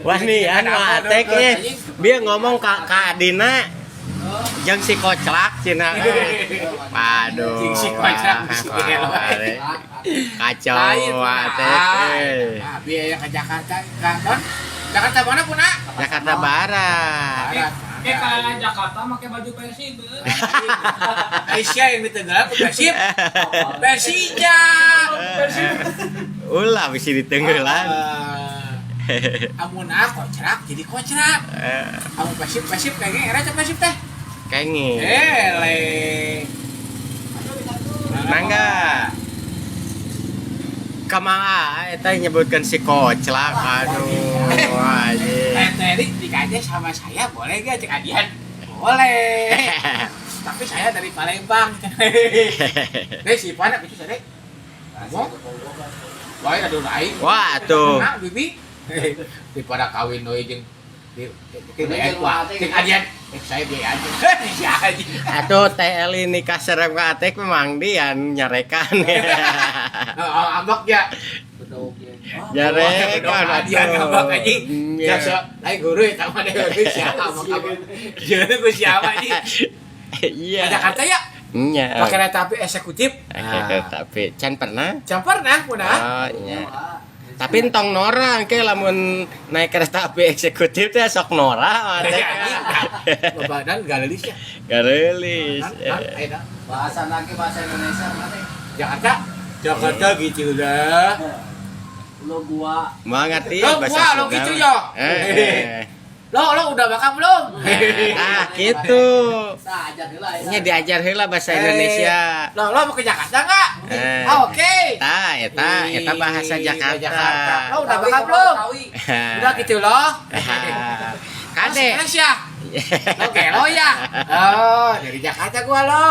Wanian mah Atek eh. Dia ngomong ka Adina jeung si Koclak cenah. Waduh. Jeung si Koclak, si gelo. Kacau Lain, Atek. Eh. Nah, biaya ke Jakarta, ke non? Jakarta mana puna? Jakarta Barat. Barat. Kayak kalangan Jakarta pakai baju Persib. Aisyah yang ditenggelam ke Persib. Persija. Ulah bisa ditenggelan. Eh, amun ah kocrak jadi kocrak. Amun Persib Persib kayaknya era teh Persib teh. Kenging. Ele. Mangga. Kamanga eta nyebutkan si Koclak, aduh anjing. Eh, Teri nikahnya sama saya boleh gak, cek Adian? Boleh. Tapi saya dari Palembang. Deh, si Ipana itu saya. Ngomong. Wah, aduh aing. Wah, tuh. Nah, bibi. Daripada kawin deui jeung di wah, cek Adian. Eh, saya biaya aja. Si anjing. Atuh Teh Eli nikah serem ka Atek memang Dian nyarekan. Oh, ambek ya. Nyarekan Adian atuh. ambek anjing. Iya. Ya, lain guru eta mah guru siapa ambek. Jeung ku siapa anjing? Iya. Ke Jakarta ya? Iya. Pakai kereta api eksekutif. Pakai kereta api. Can pernah? Can pernah, pernah. Oh, iya. Tapi entong nora engke lamun naik kereta api eksekutif teh sok nora Atek. Badan galelis ya. Gareulis. Bahasa lagi bahasa Indonesia mana? Jakarta, Jakarta gitu lah. Lo gua Mau ngerti Lo bahasa gua, lo Sunda gitu mah. ya. Eh. Lo lo udah makan belum? Ah, gitu. sa ajar heula ya. Nya diajar heula bahasa Indonesia. Lo lo mau ke Jakarta nggak? Eh. Ah, oke. Tah, eta eta bahasa Ih, Jakarta. Lo udah makan belum? Udah gitu loh. Kade. Terus ya. Lo gelo ya. Oh, dari Jakarta gua lo.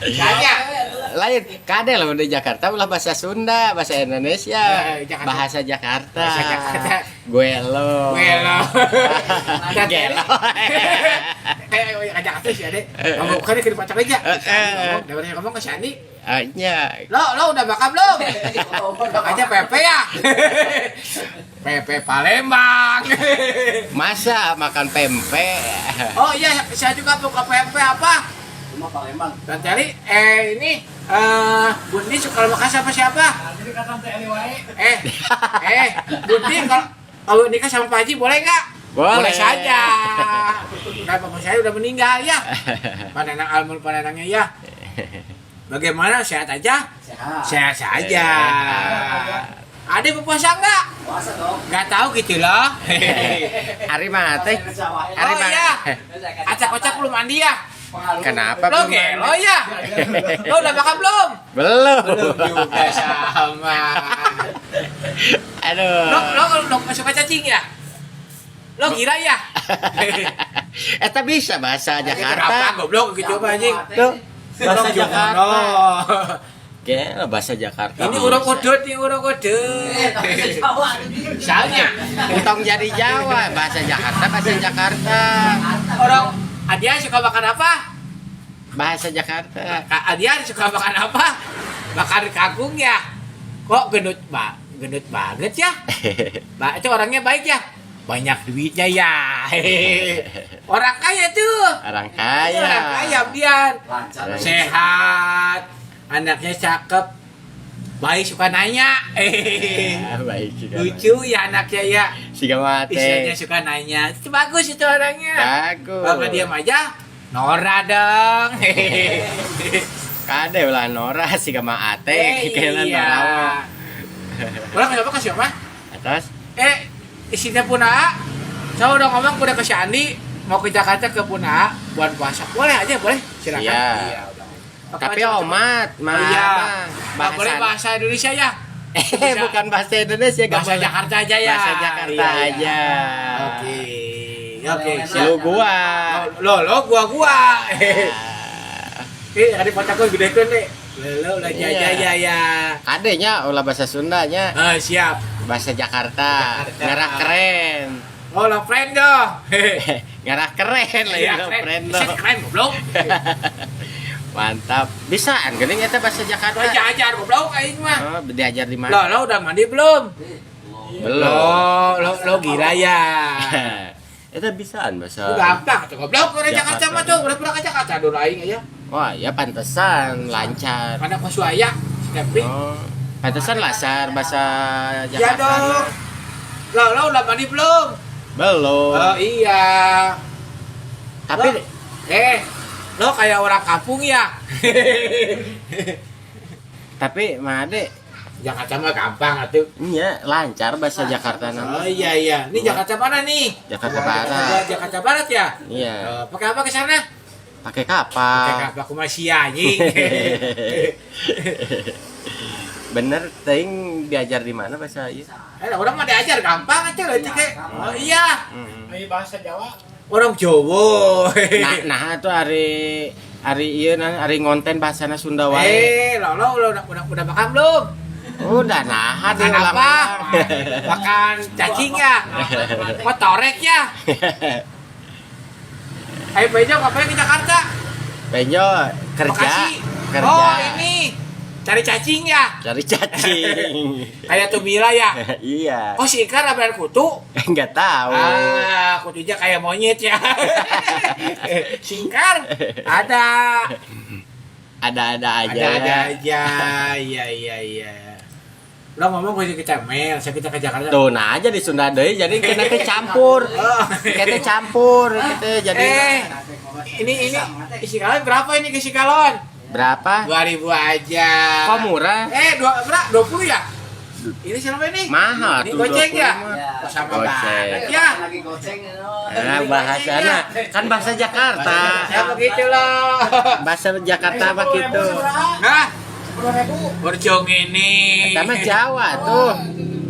Kayaknya. Lain, kade lah di Jakarta ulah bahasa Sunda, bahasa Indonesia, Eh, Jakarta. bahasa Jakarta. Bahasa Jakarta. Gue lo. Gue lo. Gelo. Eh, ke Jakarta sih adek. Ngomong kan ke pacar aja. Eh. Ngomong, daripada ngomong ke Shani. Ah, nya. Lo lo udah makan belum? Makanya Pepe ya. Pepe Palembang. Masa makan pempek? Oh iya, saya juga buka pempek apa? Cuma Palembang. Dan tadi eh ini eh Bundi suka makan sama siapa? Jadi kata Teh Eli wae. Eh, eh, Bundi kalau kalau nikah sama Pak Haji boleh nggak? Boleh. saja. Dan bapak saya udah meninggal ya. Panenang almul panenangnya ya. Bagaimana, sehat aja? Sehat. Sehat saja. Sehat. Ada berpuasa nggak? Puasa dong. Nggak tahu gitu loh. Ari mah teh. Ari Oh mah. iya. Acak-acak belum mandi ya? Kenapa Lo belum gelo mandi? ya? Lo udah makan belum? Belum. Belum juga sama. Aduh. Lo lo lo lo suka cacing ya? Lo gila ya? Eta bisa bahasa Kenapa Jakarta. goblok gitu apa anjing? Tuh, bahasa Goblok, Jakarta. jono. Gelo bahasa Jakarta. Ini urang udut nih, urang udut. Jawa. Misalnya Entong jadi Jawa, bahasa Jakarta, bahasa Jakarta. orang Adian suka makan apa? Bahasa Jakarta. Kak Adian suka makan apa? Makan kangkung ya. Kok gendut ba gendut banget ya? Ba itu orangnya baik ya? Banyak duitnya ya. Orang kaya tuh. Orang kaya. Orang kaya Dian. Lancar. Sehat, anaknya cakep, baik suka nanya. Ah, baik juga. Lucu ya anaknya ya. Siga mate. Istrinya suka nanya. Itu bagus itu orangnya. Bagus. Kalau diam aja, Nora dong. Kade ulah Nora siga mah ate, kayaknya iya. Nora mah. Ulah kenapa ke siapa? Atas. Eh, istrinya Puna. Saya udah ngomong udah ke si Andi mau ke Jakarta ke Puna buat puasa. Boleh aja, boleh. Silakan. Iya. udah. Oke, Tapi macam-macam. omat, Oh, iya. mah. Nggak boleh bahasa Indonesia ya. Eh, bukan bahasa Indonesia, nggak Bahasa boleh. Jakarta aja ya. Bahasa Jakarta Iya, iya. aja. Oke. Oke, siap. Lu gua. Lo lo gua gua. Eh, tadi pocah gua gedekeun deh. Lo lo lah ya Iya. ya ya ya. Kadenya ulah bahasa Sundanya, Ah, siap. bahasa Jakarta. Jakarta. Ngarah keren. Oh, lo friend dong. Ngarah keren lah Iya, ya, keren. keren Bisa keren goblok. Mantap. Bisaan geuning eta bahasa Jakarta. Lo ajar goblok aing mah. Oh, diajar di Lo mana? lo udah mandi belum? Belum. Lo. Lo gila ya. Itu bisaan bahasa. Lu gampang tuh goblok orang Jakarta Jakarta. mah tuh, udah pernah ke Jakarta dulu aing aja. Wah, ya pantesan lancar. Mana Kosuaya, Stepri. Oh, pantesan lancar bahasa Ya Jakarta. dong. Lo lo udah mandi belum? Belum. Oh iya. Tapi Lo, lo kayak orang kampung ya. tapi Made Jakarta mah gampang atuh. iya lancar bahasa Jakarta Oh nama. iya iya. Ini Jakarta mana nih? Jakarta Barat. Jakarta Barat ya? Iya. Eh, pakai apa ke sana? Pakai Pakai kapal. apa aku masih anjing. Bener teuing diajar di mana bahasa ieu? Orang mah diajar gampang aja lah kayak. Oh iya, Ai bahasa Jawa. orang Jawa. Nah, nah tuh hari hari ieu nah hari ngonten bahasana Sunda wae. Lo lo lo udah makan belum? Udah nah Makan apa? Makan cacing ya? Kok torek ya? Ayo Bejo ngapain ke Jakarta? Benjo kerja, Bekasi. kerja. Oh ini cari cacing ya? Cari cacing. Kayak Tumila ya? Iya. Oh si Ikar ada kutu? Enggak tahu. Ah, kutunya kayak monyet ya. Singkar ada. Ada-ada aja. Ada-ada ya. aja. Iya iya iya. Udah ngomong gue kita mel, saya kita ke Jakarta. Tuh nah aja di Sunda deui jadi kena teh campur. Oh. Kita campur, kita jadi Ini isi galon berapa ini isi galon? berapa? 2000 aja. Kok murah? Dua berapa? 20 ya? Ini siapa ini? Mahal Ini tuh goceng 20 ya? mah. Oh, sama Goceng. banget ya. Lagi goceng. Nah, bahasana kan bahasa Jakarta. Ya begitu loh. Bahasa Jakarta apa gitu. Nah, 10.000. Berjong ini. Eta mah Jawa tuh.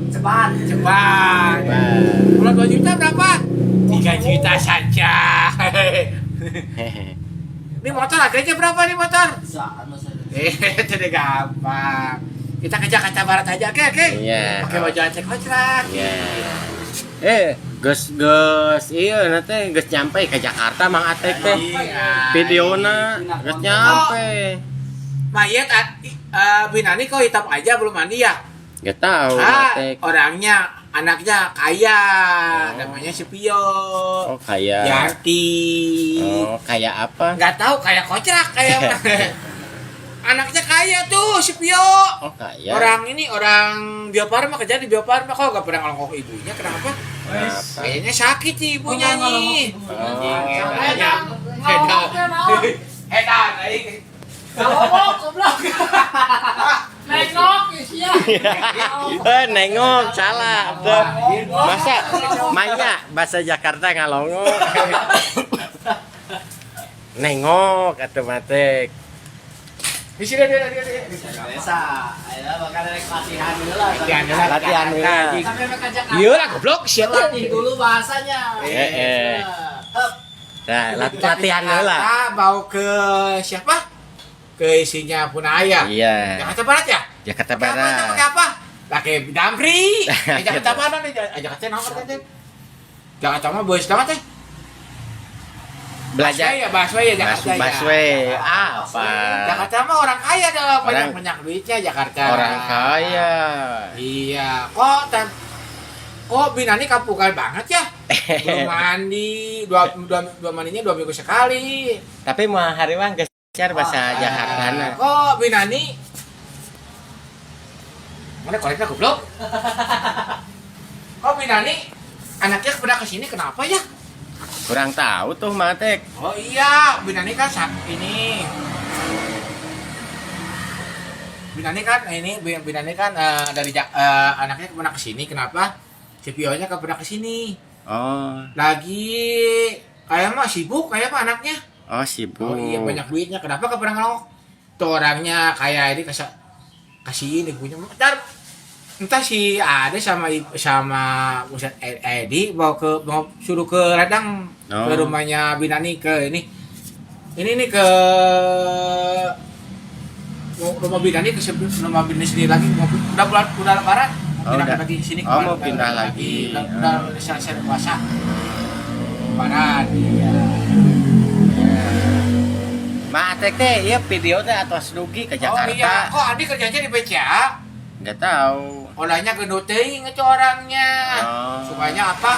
Cepat. Cepat. Kalau 2 juta berapa? 3 juta saja. Ini motor harganya berapa nih motor? Bisa, masa. Tidak gampang. Kita ke Jakarta Barat aja, oke oke. Iya. Pakai baju aceh kocrak. Iya. Geus geus iya nanti geus nyampe ke Jakarta Mang Atek teh. Iya. Videona geus nyampe. Mayat Binani kok hitam aja belum mandi ya? Gak tahu Ah, Atek. orangnya anaknya kaya, Oh. namanya si Pio. Oh, kayak Yanti. Oh, kayak apa? Nggak tahu kayak kocrak kayak anaknya kaya tuh si Pio. Oh, kayak. Orang ini orang Bio Farma, kerja di Bio Farma kok gak pernah ngelongkok ibunya kenapa? Kenapa? Kayaknya sakit sih ibunya nih. Oh. Hedan. Hedan, aing. Ngomong goblok. Nengok sia. Nengok salah. Tuh. Masa manya bahasa Jakarta ngalongok. Nengok atuh matek. Di sini dia dia dia. Biasa. Ayo makan latihan dulu lah. Latihan dulu. Latihan dulu. Sampai ke Jakarta. Iya lah goblok siapa? Latih dulu bahasanya. Eh. Hup. Nah, latihan dulu lah. Jakarta mau ke siapa? Ke isinya Punaya. Iya. Jakarta Barat ya? Jakarta Pakai apa? Barat. Pakai apa? Pakai damri. Jakarta Barat nih. Jakarta nomor teh. Jakarta mah bos banget teh. Belajar Busway ya, busway ya Jakarta ya. Busway apa? Jakarta mah orang kaya dah, Orang- banyak-banyak duitnya Jakarta. Orang kaya. Iya, kok kok Binani kampungan banget ya? Belum mandi, dua mandinya 2 minggu sekali. Tapi mau hari mah geus bahasa Jakarta na. Kok Binani? Mana koreknya goblok? Kok Binani anaknya pernah kesini kenapa ya? Kurang tahu tuh Matek. Oh iya, Binani kan saat ini. Binani kan ini Binani kan dari anaknya pernah kesini kenapa? Si Pionya kan pernah kesini. Oh, Lagi kayak mah sibuk kayak mah anaknya. oh sibuk. Oh iya banyak duitnya. Kenapa gak pernah ngelongok? Tuh orangnya kayak ini kasihin ibunya. Ntar entah si Ade sama sama Ustadz Edi mau suruh ke Ledeng, Oh. ke rumahnya Binani ke ini. Ini nih ke rumah Binani ke rumah Binani sendiri lagi mau, udah bulan udah lebaran mau Oh, pindah udah. lagi sini Oh, mau pindah lagi. Udah selesai puasa. Lebaran. Iya. Ma Atek teh ieu video teh atos dugi ke Oh iya, Jakarta. kok Andi kerjanya di BCA? Nggak tahu. Olahnya gendut teuing itu orangnya. Oh. Suka Makanya apa?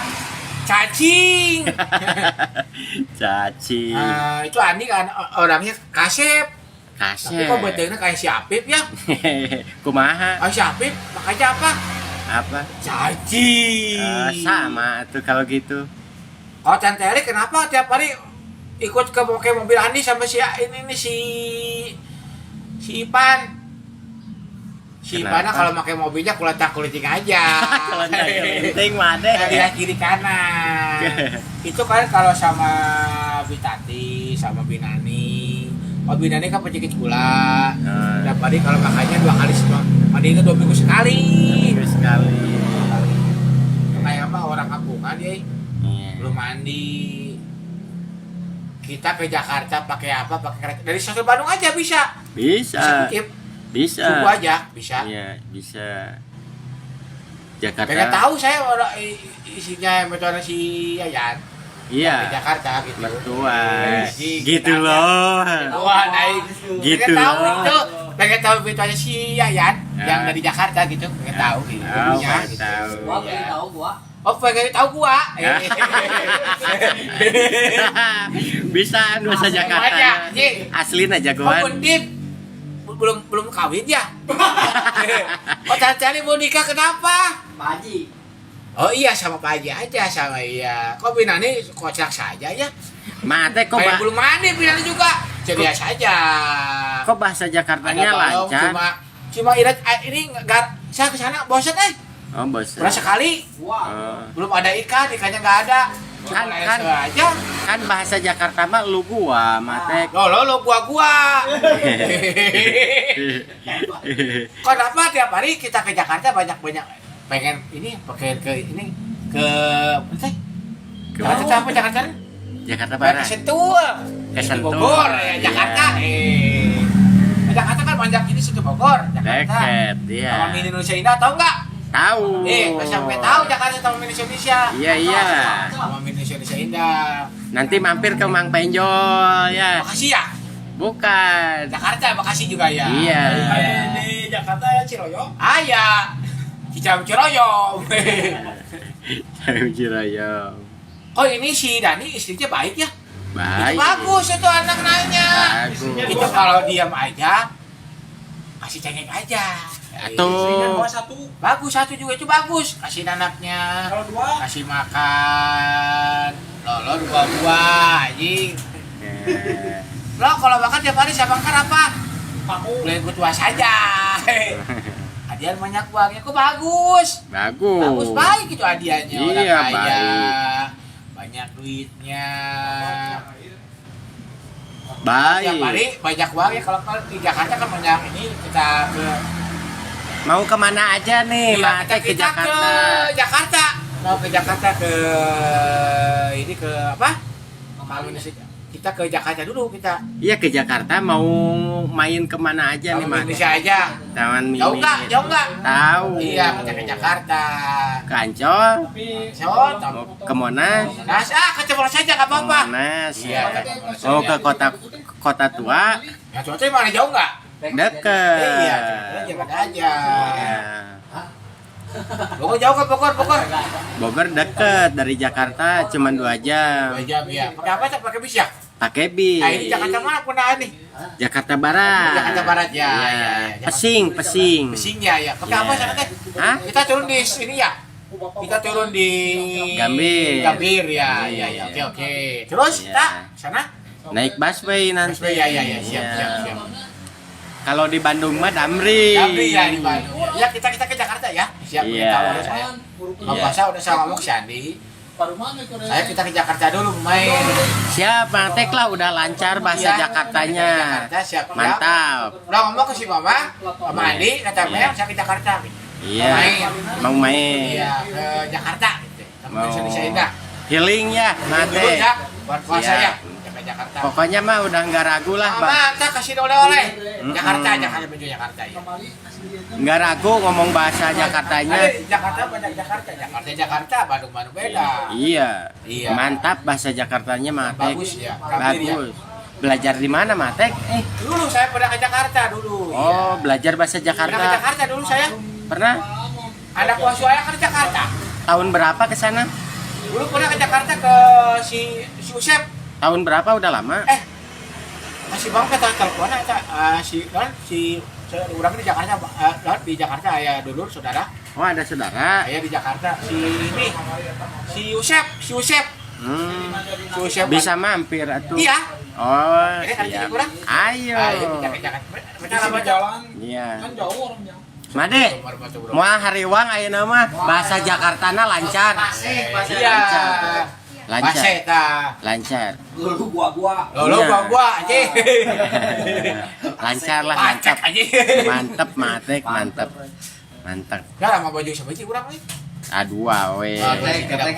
Cacing. Cacing. Nah, itu Andi kan orangnya kasep. Kasep. Tapi kok bentuknya kayak si Apip ya? Kumaha? Oh, si Apip makanya apa? Apa? Cacing. Sama tuh kalau gitu. Oh, Tante Eli kenapa tiap hari ikut ke pakai mobil Andi sama si ini nih si si Ipan? Si Ipan Kenapa? kalau pakai mobilnya kuletak kuliting aja. Kalau penting mah deh. Lihat kiri kanan. Itu kan kalau sama Bitati, sama Binani. Oh, Binani kan penyakit gula. Tiap hari kalau makannya 2 kali mandinya 2 minggu sekali. Minggu sekali. Kayak apa orang kampungan ya, Iya. belum mandi. Kita ke Jakarta pakai apa? Pakai kereta. Dari stasiun Bandung aja bisa. Bisa. Bisa kutip. Bisa. Subuh aja bisa. Iya, bisa. Jakarta. Pengen tahu saya orang isinya metode si Yayan. Iya. Di Jakarta gitu. Mertua. Jadi, Gitu kita- loh. Wah, naik. Gitu Pengen tahu loh. itu. Pengen tahu metode si Yayan Ya. yang dari Jakarta gitu. Pengen tahu gitu. Oh, Iya, pengen gitu. tahu. Gua pengen tahu gua. Oh, pengen tahu gua. Ya. Bisa bahasa Jakarta. Aja, Ji. Aslin aja Oh, jagoan. Bundip belum belum kawin ya? Oh, Tante mau nikah kenapa? Pak Haji. Oh iya sama Pak Haji aja sama iya. Kok Binani kocak saja ya? Mate kok Kayak belum mandi Binani juga. Ceria saja. kok bahasa Jakartanya Ada balong, lancar? Cuma cuma irat ini nggak saya ke sana bosan eh. Oh, bosan. Pernah sekali Gua. Oh. belum ada ikan, ikannya nggak ada. Cuma Kan- kan, kan. aja. Kan bahasa Jakarta mah lu gua, mate. Lo lo lo gua gua. Kenapa tiap hari kita ke Jakarta banyak-banyak pengen ini pengen ke ini ke apa sih? Ke Jakarta apa Jakarta? Jakarta Pengen Barat. ke Sentul. Ke Sentul. Bogor ya Jakarta. Iya. Jakarta kan banyak ini situ Bogor, Jakarta. Deket, iya. Taman Mini Indonesia Indah tahu nggak? Tahu. Nggak sampai tahu Jakarta Taman Mini Indonesia. Iya, iya. Taman Mini Indonesia Indah. Nanti mampir ke Mang Penjol ya. Bekasi ya? Bukan. Jakarta Bekasi juga ya. Iya. Di Jakarta ya Ciroyom. Ah ya. Cicam Ciroyom. Ciroyom. Oh ini si Dani istrinya baik ya? Baik. Itu bagus itu anak nanya. Bagus. Itu kalau diam aja kasih cengek aja. Atau Istrinya 2 1. Bagus satu juga itu bagus. Kasih anaknya. Kalau 2 Kasih makan. Lo lo dua buah anjing. Lo kalau makan tiap hari siapa makan apa? paku. Boleh ikut tua saja. Adian banyak uangnya kok bagus. Bagus. Bagus baik itu hadiahnya orang Iya, kaya. baik. Banyak duitnya. Baik. Tiap hari banyak uangnya kalau kalau di Jakarta kan banyak ini kita ke Mau kemana aja nih, Iya, Mate kita, ke kita Jakarta? ke Jakarta. Mau ke Jakarta ke ini ke apa? Kalau kita ke Jakarta dulu kita. Iya ke Jakarta mau main kemana aja nih, Taman Mate? Indonesia aja. Taman Mini. Jauh nggak? Jauh nggak? Tahu. Iya, kita ke Jakarta. Ke Ancol, So, mau ke Monas. Nah, ke Cemoro saja nggak apa-apa. Monas. Iya, ya. ke Monas Mau aja. ke kota kota tua, Ya, cuaca mana jauh nggak? deket. Iya, Cemoro jangan aja. Iya. Bogor jauh ke Bogor, Bogor. Bogor deket dari Jakarta cuma 2 jam. 2 jam ya. Pakai apa? Pakai bis ya? Pakai bis. Nah, ini Jakarta mana punaan nih? Jakarta Barat. Jakarta Barat ya. Iya. Ya, ya. Pesing, pesing. Pesingnya ya. Pakai apa Iya. sana teh? Hah? Kita turun di sini ya. Kita turun di Gambir. Gambir ya. Iya, ya. Oke, oke. Terus Iya. kita sana? Naik busway nanti. Busway, ya, ya, ya. Siap, Iya. siap, siap. Kalau di Bandung mah Damri. Damri ya di Bandung. Ya, kita kita ke Jakarta ya. Siap, Iya. tahu ya saya. Iya. Bang Basa udah saya ngomong si Andi. Saya kita ke Jakarta dulu main. Siap, Bang Tek lah udah lancar bahasa Iya. Jakartanya. Jakarta siap. siap. Mantap. Udah ngomong ke si Mama, sama Andi, kata Iya. Mel, saya ke Jakarta. Iya. Main. Mau main. Iya, ke Jakarta gitu. Sama Mau Indonesia Indah. Healing ya, Dulu Mate. ya, buat puasa Iya. ya. Ke Jakarta. Pokoknya mah udah nggak ragu lah, Bang. Mama, ntar kasih oleh-oleh. Mm-mm. Jakarta, Jakarta menuju Jakarta ya. Nggak ragu ngomong bahasa Jakartanya. Ada Jakarta banyak Jakarta, Jakarta Jakarta, Bandung Bandung beda. Iya. Iya. Mantap bahasa Jakartanya, Matek. Bagus ya, Gambir ya. Bagus. Belajar di mana, Matek? Dulu saya pernah ke Jakarta dulu. Oh, Iya. belajar bahasa Pernah ke Jakarta. Jakarta dulu saya. Pernah? Anak buah saya kan di Jakarta. Tahun berapa ke sana? Dulu pernah ke Jakarta ke si si Usep. Tahun berapa udah lama? Eh, masih bang kata telepon eta si kan si orang di Jakarta di Jakarta aya dulur saudara. Oh, ada saudara. Aya di Jakarta si ini si Usep, si Usep. Si Usep. Bisa mampir atuh. Iya. Oh, Ini hari siap. ini kurang? Ayo. Ayo kita ke Jakarta. Mereka lama jalan. Iya. Kan jauh orangnya. Made, moal hariwang ayeuna mah bahasa Jakartana lancar. Paseh, paseh. Iya. Lancar. Paseh ta. Lancar. Lu gua-gua. Lo lo Iya. gua gua anjing. Lancar lah, Pacek mantap. anjing. Mantep, Matek, mantep. Mantap. Lah lama baju sama sih urang euy. Aduh, we. Ah, Ketek,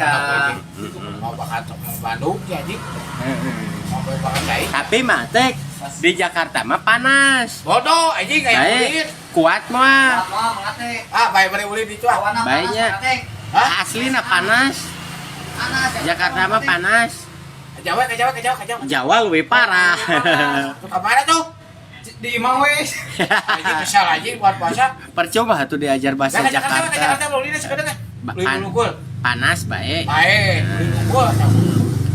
Mau bakal mau Bandung ya anjing. Mau bakal cai. Tapi Matek di Jakarta mah panas. Bodoh anjing kayak Baik, ulin. kuat mah. Wah, mengate. Ah, bae bari ulin itu ah. Awana panas, Baiknya. mengate. Hah? Aslina panas. Panas. Jakarta mah panas. Jawa ke Jawa ke Jawa ke Jawa. Jawa lebih parah. Tuh ke mana tuh? Di imah we. Anjing kesal anjing buat puasa. Percuma tuh diajar bahasa Nah, ke Jakarta, ke Jakarta. Jakarta ulin sekedar kan. Ulin nungkul. Panas baik. Bae, ulin nungkul.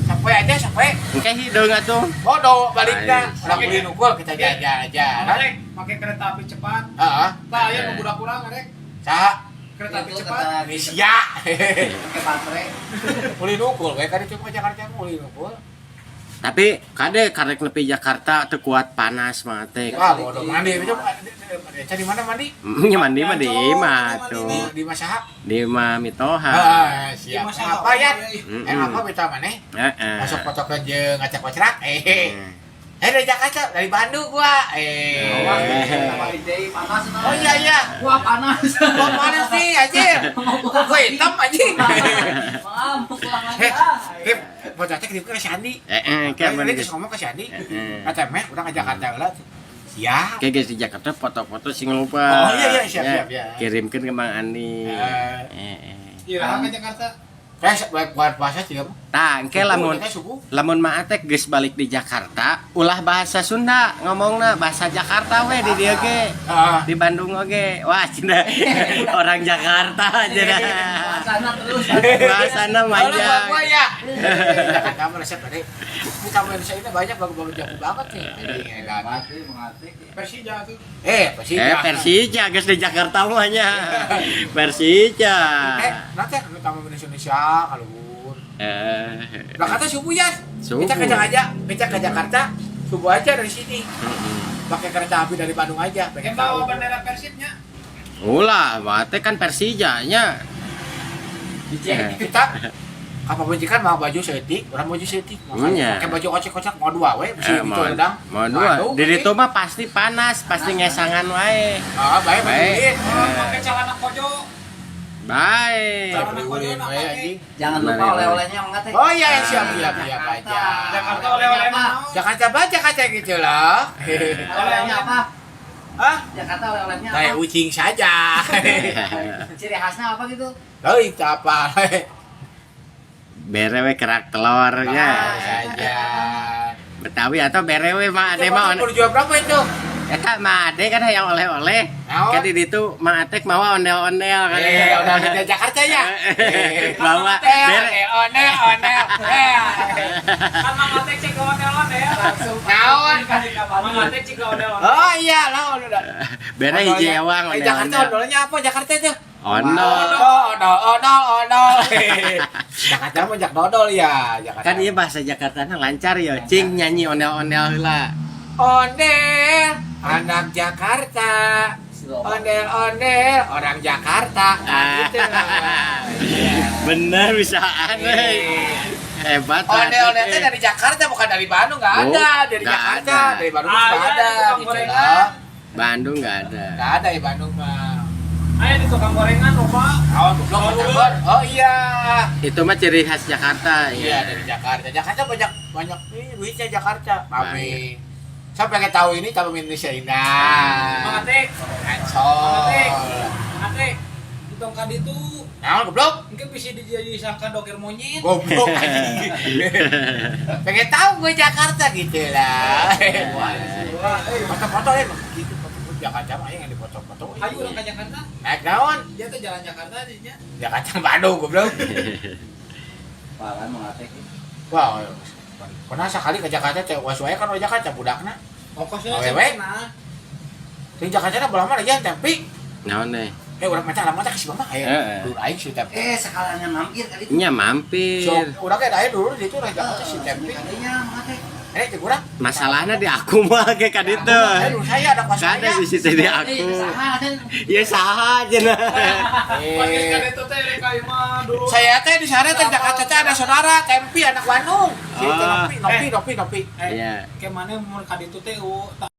Sampai aja sampai. Engke hideung atuh. Bodoh baliknya. Baik. Orang ulin nungkul kita jalan-jalan. Rek, pakai kereta api cepat. Heeh. Tah aya nu budak urang rek. Saha? Kereta api Itu cepat. kereta api Indonesia. Pakai baterai. Ulin nungkul we kan itu ke Jakarta ulin nungkul. Tapi kade karek nepi Jakarta teu kuat panas mah teh. Wah, bodoh mandi itu di mana mandi? Nya mandi mah di imah tuh. Di Masaha. Di imah mitoha. Ah, siap. Di Masaha. Apa ya? Mm-mm. Apa beta maneh? Heeh. Masuk foto jeung ngacak-ngacak. Dari Jakarta, dari Bandung gua. Eh. Wah, balik deui panas. Oh iya iya. Gua panas. Gua panas nih anjir. Gua hitam anjing. Maaf, mau pulang aja. Eh, foto teh ke si Andi. Heeh, kayak Ini mana geus ngomong ke si Andi. Heeh. Kata meh urang ke Jakarta heula. Siap. Kayak guys di Jakarta foto-foto sing lupa. Oh, iya, iya, siap, Ya, siap, ya. Kirimkan ke Bang Andi. Eh. Iraha ke Jakarta. Kayak buat puasa juga. Tah, engke lamun Kita subuh. lamun Mak Atek geus balik di Jakarta, ulah bahasa Sunda ngomongna bahasa Jakarta we di dieu ge. Ah. Di Bandung oge. Wah, cina orang Jakarta cenah. Bahasana terus. Bahasana Kalau manjang. gua ya. Jakarta mah resep tadi. Ini kamu Indonesia ini banyak bagus-bagus jago banget nih. Anjing, edan. Mati, mengate. Persija tuh. Persija. Persija geus di Jakarta mah nya. Persija. Nanti anu tamu Indonesia kalau Lah kata subuh ya. Subuh. Kita ke Jakarta, kita ke Jakarta subuh aja dari sini. Pakai kereta api dari Bandung aja, pengen Yang bawa tahu. bendera Persibnya. Ulah, Mak Atek kan Persija nya. Kita apa majikan mau baju setik, orang baju setik. Iya. Pakai baju kocek-kocek mau dua we, besi gitu Mau rendang. mau dua. Bandung, Di ditu mah pasti panas, pasti ngesangan wae. Ah, baik Baik. baik. Orang pakai celana kojo. Baik. Celana kojo nak pakai. Jangan lupa oleh-olehnya mengate. Oh iya, siap siap siap aja. Jakarta oleh-olehnya Apa? naon? Jakarta baca kaca gitu loh. Oleh-olehnya apa? Hah? Jakarta oleh-olehnya Kayak apa? ucing saja. Ciri khasnya apa gitu? Oh, itu apa? Bere we kerak telurnya. Saja. Betawi atau bere we Mak Ade mah. Itu jual berapa itu? Eta Mak Ade kan hayang oleh-oleh. Naon? Kan di ditu Mak Atek mawa ondel-ondel kan. Udah di Jakarta ya. Bawa bere Ondel, ondel, ondel. Kan Mang Atek cek ke ondel-ondel. Langsung Naon? Mang Atek cek ke ondel-ondel. Oh iya, lah udah. Bere hiji ewang Jakarta ondel-ondel. ondolnya apa Jakarta itu? Ondol. Ondol, ondol, ondol. Jakarta mah jak dodol ya, Jakarta. Kan iya bahasa Jakarta lancar ya. Cing nyanyi ondel-ondel heula. Ondel, anak Jakarta. Ondel-ondel, orang Jakarta. Nah, gitu. Bener bisaan euy. Hebat. Ondel-ondel teh dari Jakarta bukan dari Bandung, nggak ada. Oh, Dari nggak Jakarta, ada. dari Bandung Ada, nggak ada. di tukang Gitu gorengan. lah. Bandung nggak ada. Nggak ada di Bandung mah. Ayo di tukang gorengan lupa. Oh, goblok Batagor. Oh iya. Itu mah ciri khas Jakarta Iya, dari Jakarta. Jakarta banyak banyak ini duitnya Jakarta. Mami. Saya pengen tahu ini tahu Indonesia indah. Mang Atek, Ancol. Mang Atek. Di tongkat itu Nah, goblok. mungkin bisa disangka doker monyet. Goblok anjing. Pengen tahu gue Jakarta gitu lah. Wah, Foto-foto ya gitu foto-foto Jakarta mah yang di foto-foto. Foto. Ayo urang ka Jakarta. Naik naon? Dia tuh jalan Jakarta dinya. Ya kacang Bandung goblok. Wah, kan Mang Ate. Wah, pernah sekali ke Jakarta teh wasuaya kan orang Jakarta budakna. Ongkosnya Awewe? cenah. Di Jakarta na belum ada jalan tempi. Naon deh? Eh urang maca lama teh si mama aya. Heeh. Dulu aing si tempi. Eh, sekaliannya mampir kali itu. Nya mampir. So, urang ge aya dulu di itu orang Jakarta si tempi. Kadenya Mang Ate. Eh, di urang. Masalahnya di aku mah ke ka ditu. Eh, dulu saya ada kuasa Kada di situ di aku. Eh, saha kan. Ya saha cenah. Pas geus ka Eh, ditu teh rek ka imah dulu. saya teh di sana teh Jakarta teh ada saudara Tempi anak Bandung. Si Ah. Nopi, Nopi, Nopi, Nopi. Iya. Ke mana mun ka ditu teh